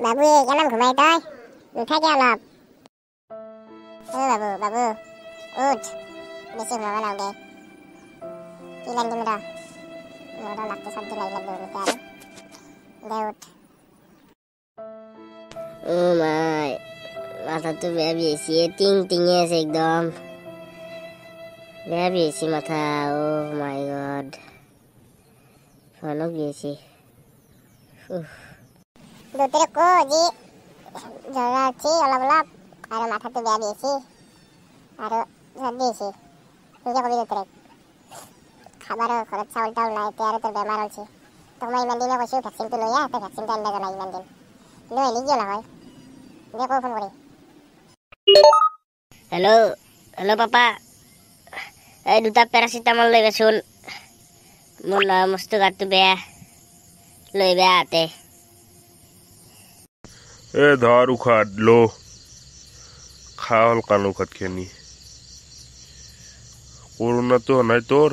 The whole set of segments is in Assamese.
বাবুৱে কেনাম ঘুমাই তই নুঠাকে অলপ। অ বাবু বাবু উঠ, বেছি ঘুমাব নালাগে। কি লাইন দিম ৰ, মোৰো নাকটো চৰ্দি লাগি লাগব এতিয়া আৰু। দে উঠ। ও মাই, মাথাটো বেয়া বিষাইছে, টিং টিঙে আছে একদম, বেয়া বিষাইছে মাথা। ও মাই গড, ভয়ানক বিষাইছে। দেউতাৰে ক যি জ্বৰ উঠছি অলপ অলপ আৰু মাথাটো বেয়া বিষাইছে আৰু চৰ্দি হৈছে, সেনেকে কবি দেউতাৰেক। খাবাৰো ঘৰত চাউল তাউল নাই, এতিয়া আৰু তোৰ বেমাৰ হৈছে। তোক মই ইমান দিনে কৈছোঁ ভেকচিনটো লৈ আহ, তই ভেকচিনটো আনিব যোৱা নাই ইমান দিন, লৈ আহিলি কিয় নহয়? দে কওঁ ফোন কৰি। হেল্ল' হেল্ল' পাপা, এই দুটা পেৰাচিটামল লৈ আহিবাচোন, মোৰ মস্ত গাটো বেয়া, লৈ আহিবা আহাতে। এ ধৰ ঔষধ ল, খা হ'ল কাণ ঔষধখিনি। কৰোণাটো হোৱা নাই তোৰ?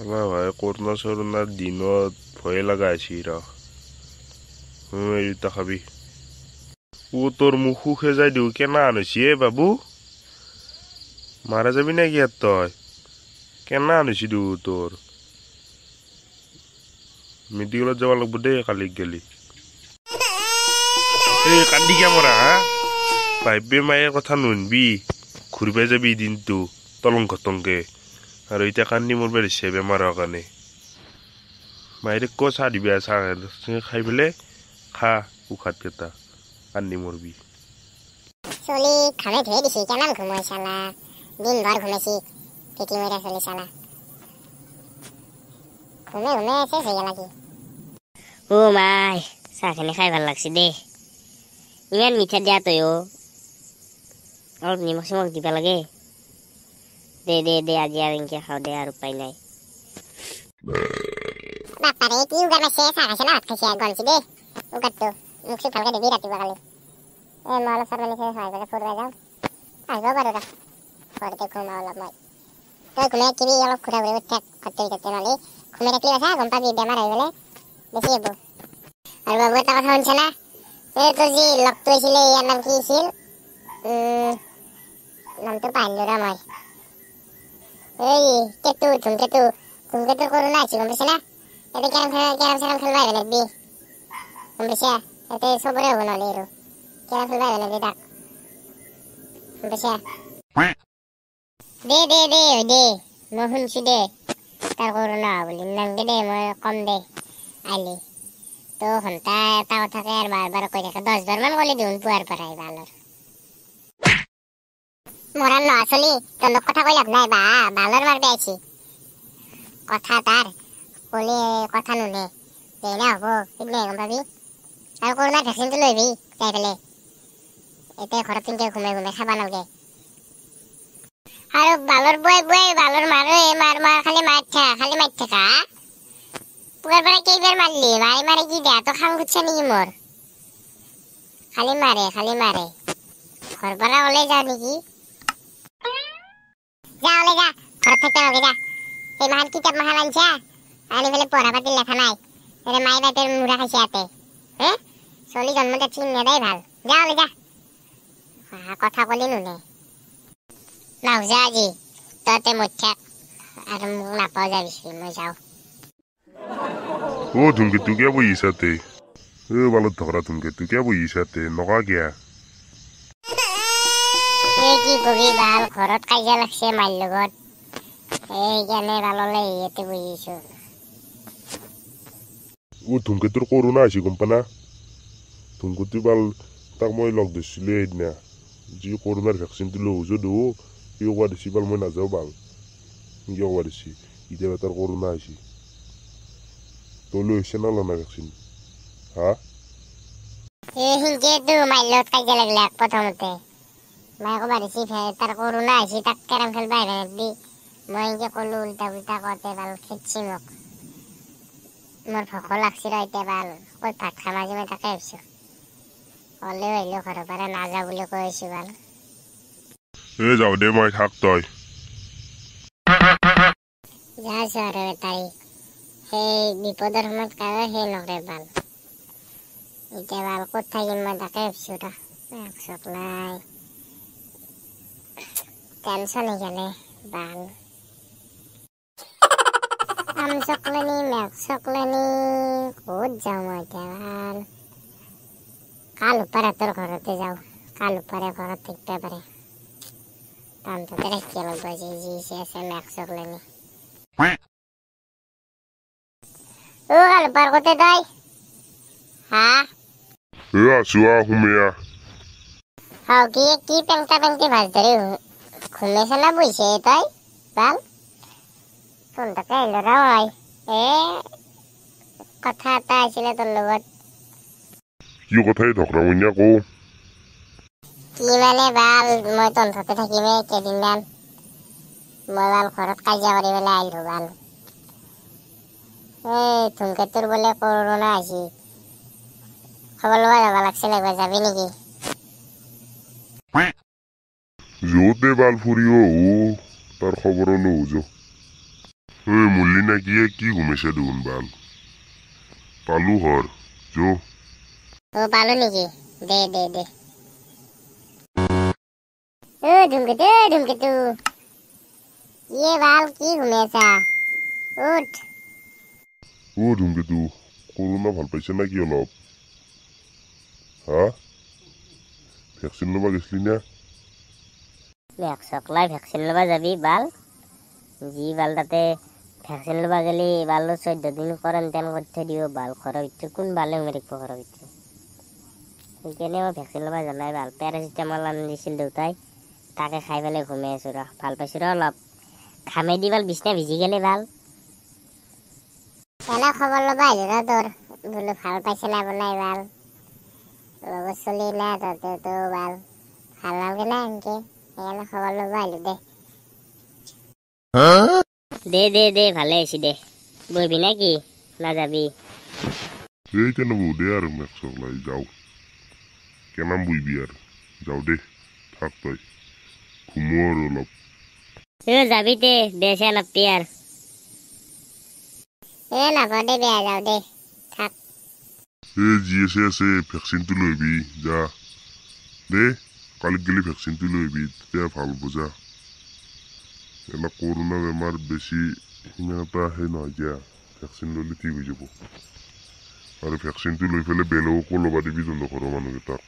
এলা ভাই, কৰোণা চৰোণাৰ দিনত ভয়ে লগা হৈছে ৰ। এই দুটা খাবি। ও তোৰ মুখ সুখে যাই দিওঁ, কেনা আনিছি এ বাবু? মাৰা যাবি নেকি ইয়াত তই? কেনা আনিছি দিওঁ তোৰ? মেডিকেলত যাব লাগব দেই কালি গেলি। এই কান্দি কিয় মৰা হা? বাপে মায়ে কথা নুশুনবি, ঘূৰিব যাবি দিনটো তলং ঘটংকে, আৰু এতিয়া কান্দি মৰবা দিছে বেমাৰৰ কাৰণে। মায়েৰে ক চাহ দিবি, চাহ খাই পেলাই খা ঔষধ কেইটা, কান্দি মৰবি। চলি ঘামে ধুয়ে দিছি, কেনাম ঘুমাই চালা, দিনভৰ ঘুমাইছি কেটি মৰা চলি চালা, ঘুমে ঘুমে শেষ হৈ গেল কি। ও মাই, চাহখিনি খাই ভাল লাগছে দেই, ইমান মিঠা দিয়া তইও, অলপ নিমখ চিমখ দিবা লাগে। দে দে দে, আজি আৰু এনেকে খাওঁ দে, আৰু উপায় নাই। বাপাৰে কি উগাৰ মাৰিছে, চাহ খাইছে না ভাত খাইছে? গমছি দেই উগাৰটো, মুখ চুখ ভালকে ধুবি ৰাতিপুৱা কালি। এই মই অলপ চাহ পানী খাই সহায় কৰি ফুৰিব যাওঁ, আহিব পাৰোঁ ৰ, ঘৰতে ঘুমাওঁ অলপ মই। তই ঘুমাই থাকিবি, অলপ ঘূৰা ঘূৰি কৰি থাক ঘৰটোৰ ভিতৰতে, নহ'লে ঘুমাই থাকিলে বাছা গম পাবি বেমাৰ হৈ গ'লে বেছি হ'ব। আৰু বাবু এটা কথা শুনছা না, এই তোৰ যি লগটো আছিলে, ইয়াৰ নাম কি আছিল? নামটো পাহৰিলো ৰ মই। এই কেতু, ধুমকেতু, ধুমকেতুৰ কৰোণা হৈছে গম পাইছে না? ইয়াতে কেৰম খেল, কেৰম চেৰম খেলবা আহিব নিদিবি গম পাইছা? ইয়াতে চবৰে হ'ব নহ'লে আৰু, কেৰম খেলবা আহিব নিদিবি তাক গম পাইছা? দে দে দে হৈ দে, মই শুনছো দে তাৰ কৰোণা হোৱা বুলি, নাংগে দে মই কম দে আহিলি। তো ঘণ্টা এটা কথাকে আৰু বাৰ বাৰ কৈ থাকে, 10 বাৰমান ক'লি দেখোন পুৱাৰ পৰাই। বালৰ মৰাৰ ল'ৰা ছোৱালী, তহঁতক কথা কৈ লাভ নাই, বা বালৰ মাৰবে আহিছি কথা তাৰ ক'লে কথা নুশুনে, যেনে হ'ব সেইদিনাহে গম পাবি। আৰু কৰোণাৰ ভেকচিনটো লৈ আহিবি যাই পেলাই, এতিয়া ঘৰত তেনেকে ঘুমাই ঘুমাই খাব নালাগে। আৰু বালৰ বুৱাই বুৱাই বালৰ মাৰে, মাৰ মাৰ খালি মাৰি থাকা, খালি মাৰি থাকা। পুৱাৰ পৰা কেইবাৰ মাৰলি, মাৰি মাৰি কি দেহাটো খাং খুটছে নেকি মোৰ? খালি মাৰে, খালি মাৰে। ঘৰ পৰা ওলাই যাওঁ নেকি? যা ওলাই যা, ঘৰত থাকিব নালাগে যা। সেই মাহান কিতাপ মাহান আনছা, আনি পেলাই পঢ়া পাতিৰ লেঠা নাই, তাতে মায়ে বাপেৰ মূৰা খাইছে ইয়াতে। হে চলি জন্মতে ঠিক নেদাই ভাল, যা ওলাই যা। কথা ক'লি নুশুনে। নাওযা আজি, তহঁতে মৰি থাক আৰু মোক নাপাওঁ যা বিচাৰি, মই যাওঁ। ও ধুমকেতু কিয় বহি আছা তে? ও বালত ধৰা ধুমকেতু কিয় বহি আছা তে? নকা কিয়া? এই কি কবি বাল, ঘৰত কাজিয়া লাগছে মাৰ লগত, সেইকাৰণে বাললৈ ইয়াতে বহি আছো। ও ধুমকেতুৰ কৰোণা হৈছে গম পা না? ধুমকেতু বাল তাক মই লগ ধৰিছিলো সেইদিনা, যি কৰোণাৰ ভেকচিনটো লৈ আহিছো দো, সি ক'বা দিছি বাল মই নাযাওঁ বাল, সেনকে ক'বা দিছি। এতিয়া তাৰ কৰোণা হৈছে। তই লৈ আহিছে না লোৱা নাই ভেকচিন? হা? এই সেনকেতো মাৰ লগত কাজিয়া লাগিলে প্ৰথমতে, মায়ে ক'বা দিছি তাৰ কৰোণা হৈছে, তাক কেৰম খেলবা আহিব নিদিবি। মই এনকে ক'লো উল্টা পুল্টা কওঁতে বাল খেদছি মোক। মোৰ ভোকো লাগছি ৰ এতিয়া বাল, ক'ত ভাত খাম আজি মই তাকে ভাবছো। ক'লেও আহিলেও ঘৰৰ পৰা নাযাওঁ বুলি কৈ আছো বাল। এ যাওঁ দে মই, থাক তই। যাইছো আৰু বেটাৰী, সেই বিপদৰ সময়ত কাৰো সেই নকৰে বাল। এতিয়া ভাল ক'ত থাকিম মই তাকে ভাবছোঁ ৰ। মেক চকলাই টেনচন সেইকাৰণে ভাল। আম চকলানি মেক চকলানি ক'ত যাওঁ মই এতিয়া ভাল? কালুপাৰাহঁতৰ ঘৰতে যাওঁ, কালুপাৰে ঘৰত থাকিব পাৰে। তাহাঁততে থাকিব লাগিব আজি, যি আছে মেক চকলানি। অ কালুপাৰ ক'তে তই? হা? এ আছো আহ, সোমে আহ। হাও কি কি পেংটা পেংটি ভাজ ধৰি ঘুমাইছে না বহিছে তই? ভাল তোন তাকে আহিলো ৰ মই। এ কথা এটা আছিলে তোৰ লগত। কি কথাই ধকৰা মইনা, কৌ। কি মানে ভাল, মই তহঁততে থাকিমেই কেইদিনমান। মই ভাল ঘৰত কাজিয়া কৰি পেলাই আহিলো ভাল। এই ধুমকেতুৰ বোলে কৰোণা আহিছে, খবৰ ল'ব যাব লাগিছিল একবাৰ, যাবি নেকি? য'তে ভাল ফুৰিব আহো তাৰ খবৰো লওঁ যো। ঐ মল্লি না কি কি ঘুমাইছে দেখোন ভাল। পালো ঘৰ যো। অ পালো নেকি? দে দে দে। অ ধুমকেতু, ধুমকেতু, ইয়ে ভাল কি ঘুমাই আছা? উঠ। অ ধুমকেতু, কৰোণা ভাল পাইছে না কি অলপ? হা, ভেকচিন ল'বা গৈছিলি না? মেক চকলাই ভেকচিন ল'বা যাবি বাল? যি বাল তাতে ভেকচিন ল'বা গেলি বাল 14 দিন কোৱাৰেণ্টাইন কৰি থৈ দিব বাল। ঘৰৰ ভিতৰত কোন বালে সোমাই থাকিব ঘৰৰ ভিতৰত? সেইকাৰণে মই ভেকচিন ল'বা যোৱা নাই বাল। পেৰাচিটামল আনি দিছিল দেউতাই, তাকে খাই পেলাই ঘুমাই আছো ৰ। ভাল পাইছো ৰ অলপ। ঘামেদি বাল বিছনা ভিজি গেলে ভাল। এনে খবৰ ল'ব আহিলো ৰ তোৰ, বোলো ভাল পাইছে না বনাই ভাল। লগৰ চলি না তহঁতেতো ভাল ভাল নালাগে না সেনকে, সেইকাৰণে খবৰ ল'ব আহিলো দে। দে দে দে, ভালে হৈছে দে। বহিবি না কি না যাবি? এই কেনে বহো দে আৰু মেক চকলাই, যাওঁ। কেনাম বহিবি আৰু, যাওঁ দে, থাক তই, ঘুমো আৰু অলপ। এ যাবি দে, বেয়া চেয়া নাপবি আৰু। এ নাপাওঁ দে বেয়া, যাওঁ দে, থাক। এ যি আছে আছে, ভেকচিনটো লৈ আহিবি যা দে। কালি গেলি ভেকচিনটো লৈ আহিবি, তেতিয়া ভাল হ'ব যা। এনে কৰোণা বেমাৰ বেছি সিমান এটা সেই নহয় দিয়া, ভেকচিন ল'লে ঠিক হৈ যাব। আৰু ভেকচিনটো লৈ পেলাই বেলেগকো ল'বা দিবি তহঁতৰ ঘৰৰ মানুহকেইটাক।